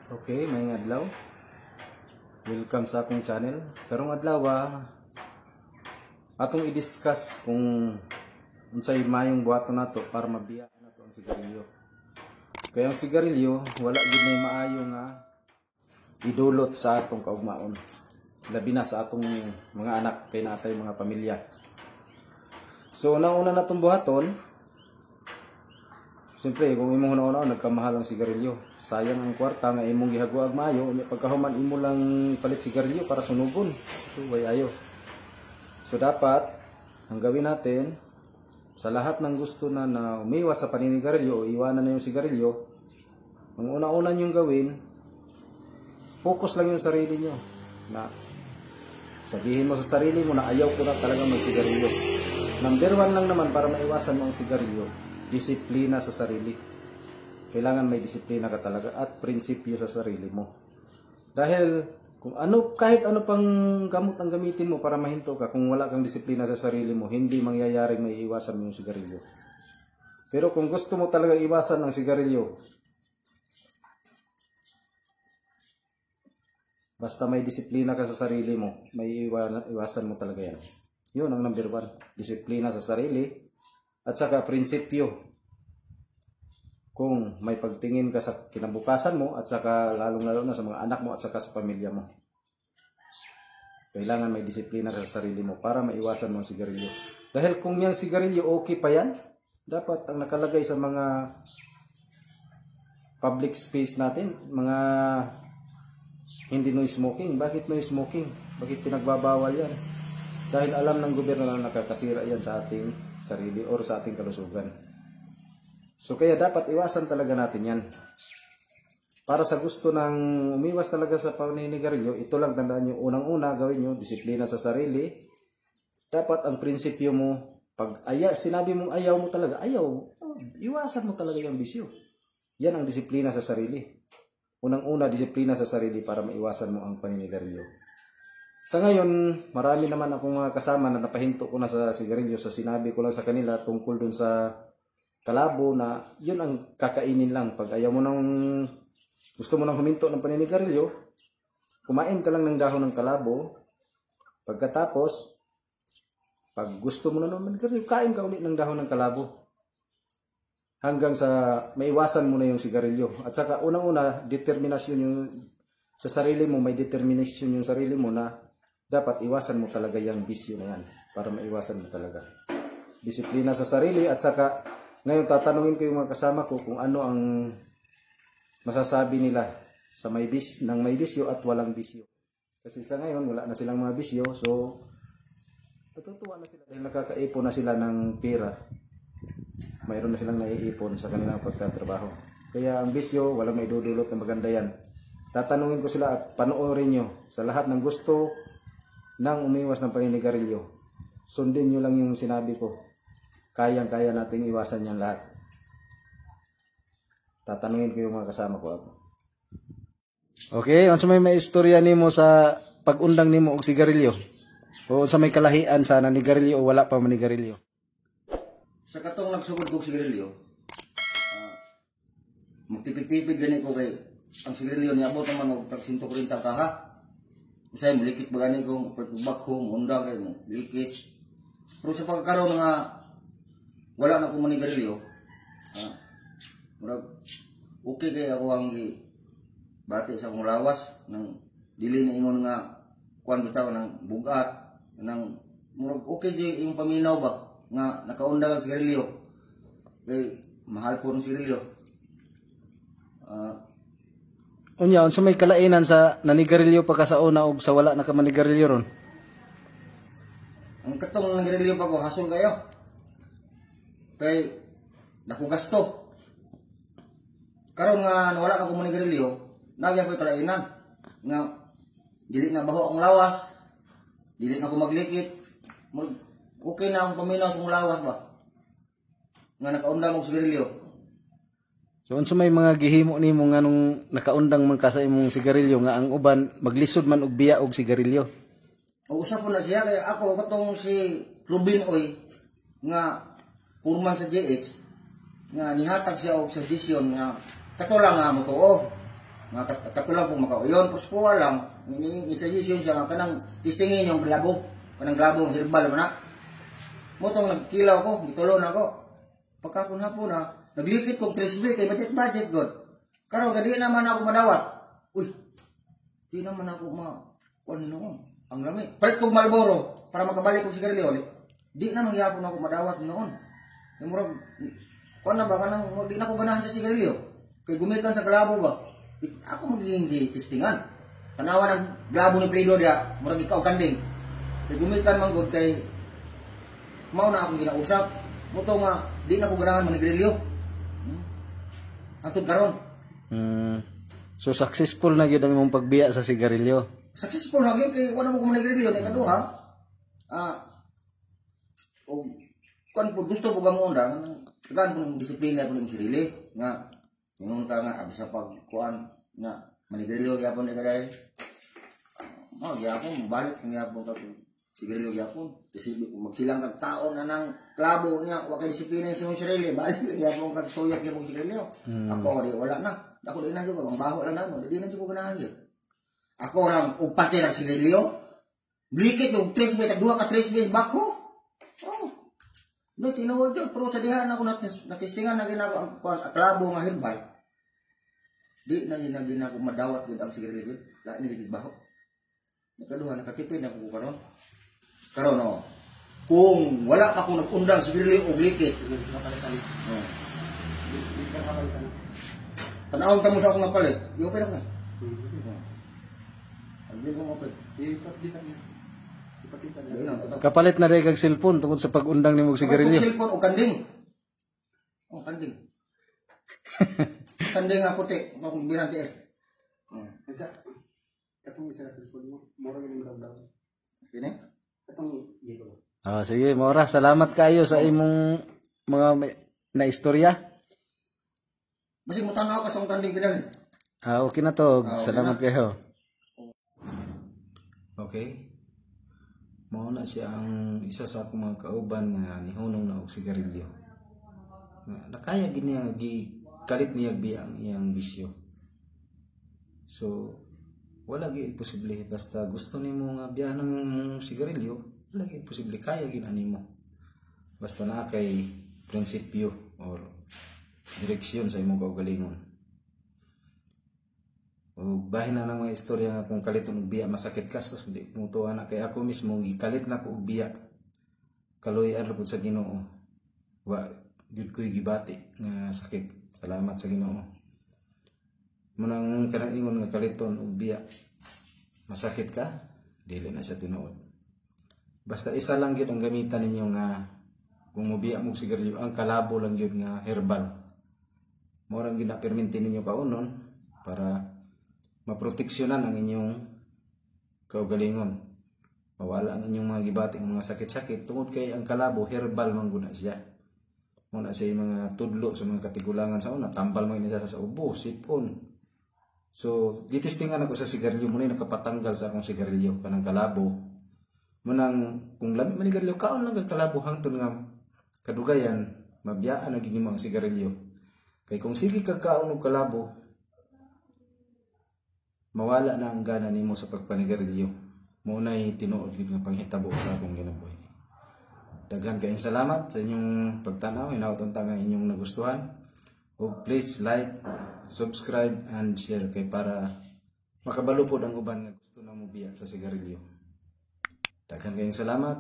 Okay, maayong adlaw. Welcome sa akong channel. Karong adlaw, atong i-discuss kung unsay maayong buhaton nato para mabiya nato ang sigarilyo. Kaya ang sigarilyo, wala gid may maayo nga idulot sa atong kaugmaon. Labi na sa atong mga anak kay natay mga pamilya. So, unang-una natong buhaton, siyempre, kung imong una-una, nagkamahal ang sigarilyo. Sayang ang kwarta nga imong gihagwa maayo, unya pagkahuman imo lang palit sigarilyo para sunugon. So, way ayo. So, dapat, ang gawin natin, sa lahat ng gusto na na umiwas sa paninigarilyo o iwanan na yung sigarilyo, ang una-una niyong gawin, focus lang yung sarili nyo. Na sabihin mo sa sarili mo na ayaw ko na talaga magsigarilyo. Number one lang naman para maiwasan mo ang sigarilyo, disiplina sa sarili. Kailangan may disiplina ka talaga at prinsipyo sa sarili mo. Dahil kung ano, kahit ano pang gamot ang gamitin mo para mahinto ka, kung wala kang disiplina sa sarili mo, hindi mangyayaring may iwasan mo yung sigarilyo. Pero kung gusto mo talaga iwasan ang sigarilyo, basta may disiplina ka sa sarili mo, may iwasan mo talaga yan. Yun ang number one. Disiplina sa sarili at saka prinsipyo. Kung may pagtingin ka sa kinabukasan mo at saka lalong-lalo na sa mga anak mo at saka sa pamilya mo. Kailangan may disiplina ka sa sarili mo para maiwasan mo ang sigarilyo. Dahil kung yung sigarilyo okay pa yan, dapat ang nakalagay sa mga public space natin, mga hindi no smoking. Bakit no smoking? Bakit pinagbabawal yan? Dahil alam ng gobyerno na nakakasira yan sa ating sarili or sa ating kalusugan. So kaya dapat iwasan talaga natin yan. Para sa gusto ng umiwas talaga sa paninigarilyo, ito lang tandaan nyo. Unang-una, gawin nyo, disiplina sa sarili. Dapat ang prinsipyo mo, pag sinabi mong ayaw mo talaga, ayaw, iwasan mo talaga yung bisyo. Yan ang disiplina sa sarili. Unang-una, disiplina sa sarili para maiwasan mo ang paninigarilyo. Sa ngayon, marami naman akong mga kasama na napahinto ko na sa sigarilyo sa sinabi ko lang sa kanila tungkol dun sa kalabo na yun ang kakainin lang. Pag ayaw mo nang, gusto mo nang huminto ng paninigarilyo, kumain ka lang ng dahon ng kalabo. Pagkatapos, pag gusto mo na naman manigarilyo, kain ka ulit ng dahon ng kalabo. Hanggang sa maiwasan mo na yung sigarilyo. At saka unang-una, determinasyon yung sa sarili mo, may determination yung sarili mo na dapat iwasan mo talaga yung bisyo na yan para maiwasan mo talaga. Disiplina sa sarili at saka ngayon tatanungin ko yung mga kasama ko kung ano ang masasabi nila sa may bis ng may bisyo at walang bisyo. Kasi sa ngayon wala na silang mga bisyo, so natutuwa na sila dahil nakakaipon na sila ng pera. Mayroon na silang naiipon sa kanilang pagtatrabaho. Kaya ang bisyo, walang maidudulot na maganda yan. Tatanungin ko sila at panoorin nyo sa lahat ng gusto nang umiwas ng paninigarilyo. Sundin nyo lang yung sinabi ko. Kayang-kaya nating iwasan yan lahat. Tatanungin ko yung mga kasama ko. Okay, unsa may istorya nimo sa pag-undang nimo og sigarilyo? O unsa may kalahian sa nanigarilyo o wala pa manigarilyo? Sa katong nagsugod kog sigarilyo, magtipid-tipid gani ko kay ang sigarilyo niabot naman og tag 140 kaha. Usay mulikit ba gani ko, pagbakho, unda kay mo, likit. Pero sa pagkaron nga wala na ko manigarilyo, murag okay kay ako ang bati sa akong lawas nang dili na ingon nga kuan bitaw nang bugat nang murag okay di yung paminaw ba nga nakaunda ang sigarilyo kay mahal po ng sigarilyo. Unya, unsa may kalainan sa nanigarilyo pa ka sa una og sa wala na ka manigarilyo ron? Ang katong nanigarilyo pa ko hasol kayo. Kay dako gasto. Karon nga nawala na ko manigarilyo, nagya ko'y kalainan nga dili na baho akong lawas, dili na ko maglikit. Okay na akong paminaw sa lawas ba. Nga nakaundang og sigarilyo. So unsa may mga gihimo nimo nganong nakaundang man ka sa imong sigarilyo nga ang uban maglisod man og biya og sigarilyo? O usa po na siya kay ako katong si Ruben Oy nga purman sa GH nga nihatag siya og suggestion nga kato lang nga motuo. Nga katulang kung makauyon, pero sa lang, ni suggestion siya nga kanang testingin yung glabo, kanang glabo herbal man na. Motong nagkilaw ko, gitulo na ko. Pagkakon hapon na, naglikit kog 3B kay budget budget god. Karon gadi naman ako madawat. Uy. Di naman ako ma kuan noon. Ang lami. Palit kog Marlboro para makabalik kog sigarilyo ulit. Di na magyapon ako madawat noon. Yung murag kuan na ba kanang di na ko ganahan sa sigarilyo. Kay gumikan sa kalabo ba. Ako magiging testingan. Tanawa ng glabo ni Fredo dia, murag ikaw kanding. Kay gumikan man gud kay mao na akong ginausap. Muto nga di na ko ganahan manigrilyo. Antod karon. So successful na gyud ang imong pagbiya sa sigarilyo. Successful na gyud kay wala mo ko manigrilyo ni kaduha. O kuan po gusto po mo unda tagaan po ng disiplina po ng sarili nga ingon ka nga abi sa pag kuan nga manigrilyo gyapon ni kaday. Mao gyapon balik gyapon ka sigarilyo gyapon kasi kung magsilang kag taon na nang klabo niya wa kay disiplina sa imong sarili, balik gyapon kag suyok gyapon sigarilyo. Ako di wala na, ako di na jud ko ang baho lang namo, di na jud ko ganahan gyud. Ako rang og pati ng sigarilyo blikit og 3 bay tag duha ka 3 bay bako. Oh no, tinuod yun. Pero sa diha na ako natestingan na ginako ang kuan, ang klabo nga herbal. Di na gina gina ako madawat gud ang sigarilyo gud. Lain na gid baho. Nakaduha, nakatipid na ko karon. Karon oh. Kung wala pa akong nag-undang sigarilyo og likit. Oh. Tanawon ta mo sa akong nga palit. I-open ako na. Ang di ko open. Ipakita niya. Ipakita niya. Di na, totoo. Kapalit na rin kag cellphone tungod sa pag-undang nimo og sigarilyo. Kung cellphone o kanding. Oh, kanding. Kanding nga puti. Akong biranti eh. Isa, katong isa ka cellphone mo, mura ganing daw. Kini? Katong yellow. Ah, sige, Mora, salamat kayo sa imong mga na istorya. Basig mo tanaw ka sa akong kanding pinali. Ah, okay na to. Salamat kayo. Okay. Mao na siya ang isa sa akong mga kauban nga nihunong na og sigarilyo. Nga nakaya gid niya nga gikalit niya biya ang iyang bisyo. So wala gyud imposible basta gusto nimo nga biyahan ng imong sigarilyo, wala gyud imposible, kaya gid nimo. Basta naa kay prinsipyo or direksyon sa imong kaugalingon. O bahin na ng mga istorya nga kung kaliton og biya masakit ka, so di mo tuwa na kay ako mismo gikalit na ko og biya. Kaluy-an ra pud sa Ginoo. Wa gyud ko'y gibati nga sakit. Salamat sa Ginoo. Munang kanang ingon nga kaliton og biya masakit ka, dili na siya tinuod. Basta isa lang gyud ang gamitan ninyo nga kung mobiya mo og sigarilyo, ang kalabo lang gyud nga herbal. Mao rang ginaperminti ninyo kaunon para maproteksyonan ang inyong kaugalingon. Mawala ang inyong mga gibati ang mga sakit-sakit tungod kay ang kalabo herbal man guna siya. Mao na siya mga tudlo sa mga katigulangan sa una, tambal man niya sa ubo, sipon. So, gitestingan ako sa sigarilyo mo na nakapatanggal sa akong sigarilyo kanang kalabo. Munang kung lami man sigarilyo kaon lang kag kalabo hangtod nga kadugayan mabiyaan na gyud nimo ang sigarilyo. Kay kung sige kag kaon og kalabo, mawala na ang gana nimo sa pagpanigarilyo. Mao nay tinuod gyud nga panghitabo sa akong kinabuhi. Daghan kayong salamat sa inyong pagtanaw. Hinaot unta nga inyong nagustuhan. Ug please like, subscribe and share kay para makabalo pod ang uban nga gusto na mobiya sa sigarilyo. Daghan kayong salamat.